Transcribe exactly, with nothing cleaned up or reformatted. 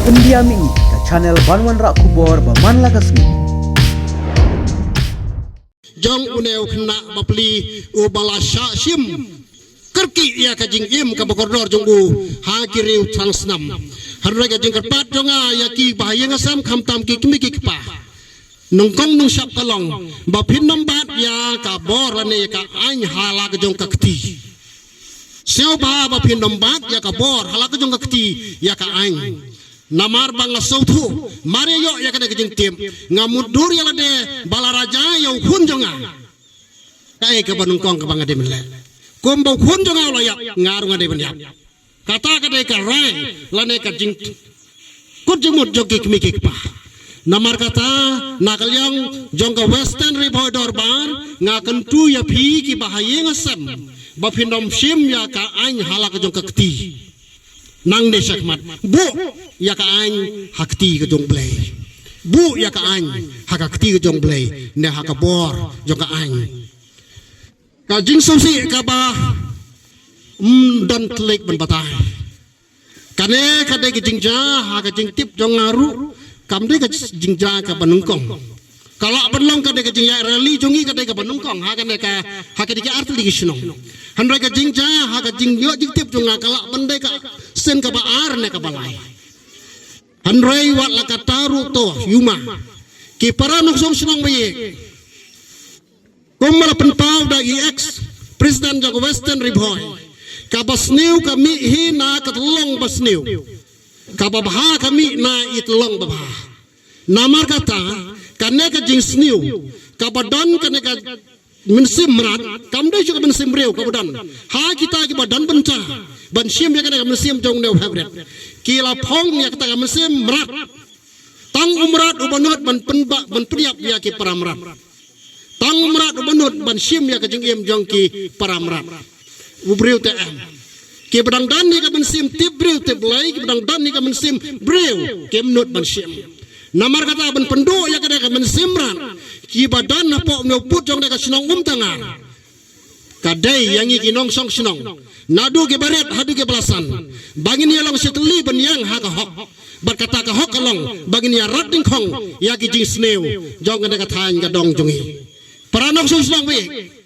India Mini, ka channel ban wanrah khubor ba man la ka sngi. Jong une u khynnah bapli uba la shah shim kyrkieh ïa ka jingim kaba kordor jong u ha ki riew thangsnam. Hynrei ka jingkyrpad jong nga ïa ki bahaïing hasem khamtam ki kmie ki kpa, nyngkong nyngshap ka long ba phin nym bat ïa ka bor lane ïa ka aiñ ha la ka jong ka kti. Sngewbha ba phin nym bat ïa ka bor ha la ka jong ka kti ïa ka aiñ. Namar ba nga sngewthuh, mar ïa ïoh ïa kane ka jingtip, nga mutdur ïa lade ba la raja ïa u khun jong nga. Kaei kaba nyngkong kaba nga dei ban leh? Kumba u khun jong nga u la ïap, nga ruh nga dei ban ïap. Kata ka dei ka rai lane ka jing kut jingmut jong ki kmie ki kpa. Namar kata, na ka liang jong ka Western Ri Bhoi Dorbar, nga kyntu ïa phi ki bahaïing hasem ba phin nym shim ïa ka aiñ ha la ka jong ka kti. Nangne shakhmat, buh ïa ka aiñ ha kti ka jong U Blei. Buh ïa ka aiñ ha ka kti ka jong U Blei ne ha ka bor jong ka aiñ. Ka jingsngewsih kaba, mm, don tlik ban batai. Kane ka dei ka jingjia ha ka jingtip jong nga ruh, kam dei ka jingjia kaba nyngkong. Ka lah ban long ka dei ka jingïaid rally jong ngi ka dei kaba nyngkong ha kane ka, ha kane ka artylli ki shnong. Hynrei ka jingjia ha ka jingïoh jingtip jong nga ka lah ban dei ka sien kaba ar ne kaba lai. Hynrei wat la katta ruh to, ïa ma ki para nongshong shnong ba ïeit, kumba la pynpaw da i ex president jong ka Western Ri Bhoi, kaba sniew ka mih hi na ka tyllong ba sniew, kaba bha ka mih na i tyllong ba bha. Namar kata, kane ka jingsniew kaba don, kane ka mynsiem mrad, kam dei shuh ka mynsiem briew kaba don ha kita kiba don bynta ban shim ïa kane ka mynsiem jong une u heh bret. Ki la phong ïa kata ka mynsiem mrad. Tang u mrad uba nud ban pynbah, ban pynïap ïa ki para mrad. Tang u mrad uba nud ban shim ïa ka jingim jong ki para mrad. U briew te em. Kiba dang don ïa ka mynsiem tip briew tip Blei, kiba dang don ïa ka mynsiem briew kim nud ban shim. Namar kata, ban pynduh ïa kane ka mynsiem mrad, kiba don hapoh une u pud jong kane ka shnong Umtangar, ka dei ïa ngi ki nongshong shnong, naduh kiba rit haduh kiba la san, ba ngin ïa long shi tylli ban ïeng ha ka hok. Bad kata ka hok ka long ba ngin ïa rat dyngkhong ïa ki jingsniew jong kane ka thaiñ ka dong jong ngi. Para nongshong shnong ba ïeit,